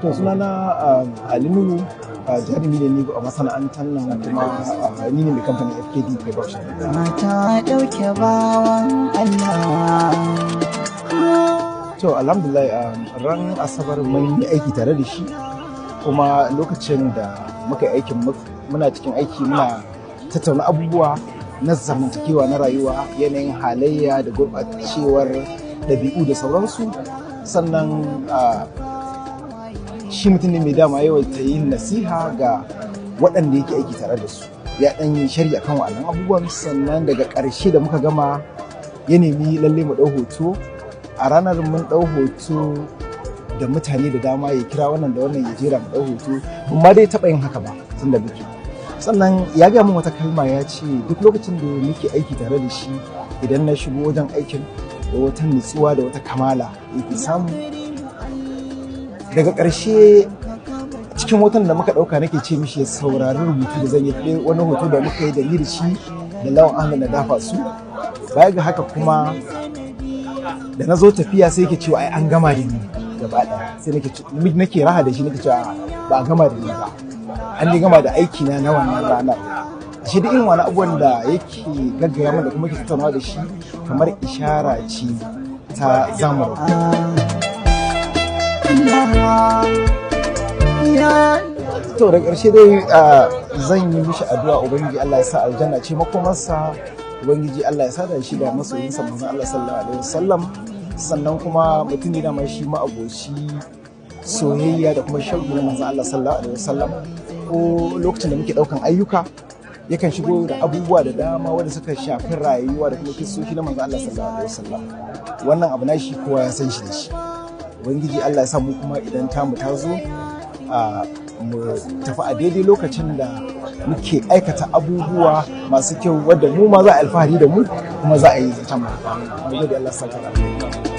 To, sunana Ali Nuhu, jarumi ne ni a masana'antar nan, kuma ni ne mai kamfanin FKD Production. Ta ɗauke bawan Allah. To, alhamdulillah, ran Asabar mun yi aiki tare da shi, kuma lokacin da muka yi aikin, muna cikin aiki muna tattauna abubuwa na zamantakewa na rayuwa, yanayin halayya da gurɓacewar ɗabi'u da sauransu. Sannan shi mutum ne mai dama yawaita yin nasiha ga waɗanda yake aiki tare da su. Ya ɗan yi sharhi akan wa'annan abubuwan. Sannan daga ƙarshe da muka gama, ya nemi lalle mu ɗau hoto. A ranar mun ɗau hoto da mutane da dama, ya kira wannan da wannan, ya jera mu ɗau hoto. Ban ma dai taɓa yin haka ba tun da muke. Sannan ya gaya min wata kalma, ya ce duk lokacin da muke aiki tare da shi, idan na shigo wajen aikin, da wata nutsuwa da wata kamala yake samu. Daga ƙarshe, cikin hoton da muka ɗauka, nake ce mishi ya saurari rubutu da zan yi, wani hoto da muka yi da ni da shi da Lawan Ahmed na dafa su. Baya ga haka kuma, da na zo tafiya sai yake cewa ai an gama da ni gaba ɗaya. Sai nake raha da shi, nake cewa ba a gama da ni ba, an dai gama da aiki na na wannan ranar. Ashe duk irin wani abubuwan da yake gaggaya mana da kuma ke tattaunawa da shi, kamar ishara ce ta zamu rabu. To, da ƙarshe dai zan yi mishi addu'a, Ubangiji Allah ya sa aljanna ce makomarsa, Ubangiji Allah ya sada shi da masoyinsa Manzon Allah sallallahu alaihi wasallam. Sannan kuma mutum ne dama shi ma'aboci soyayya da kuma shauki na Manzon Allah sallallahu alaihi wasallam. Ko lokacin da muke daukan ayyuka, yakan shigo da abubuwa da dama wanda suka shafi rayuwa da kuma kissoshi na Manzon Allah sallallahu alaihi wasallam. Wannan abu na shi kowa ya san shi da shi. Ubangiji Allah ya sa mu kuma idan tamu ta zo, a mu tafi a daidai lokacin da muke aikata abubuwa masu kyau, wadda mu ma za a alfahari da mu, kuma za a yi zaton mu. Gode, Allah saka da alheri.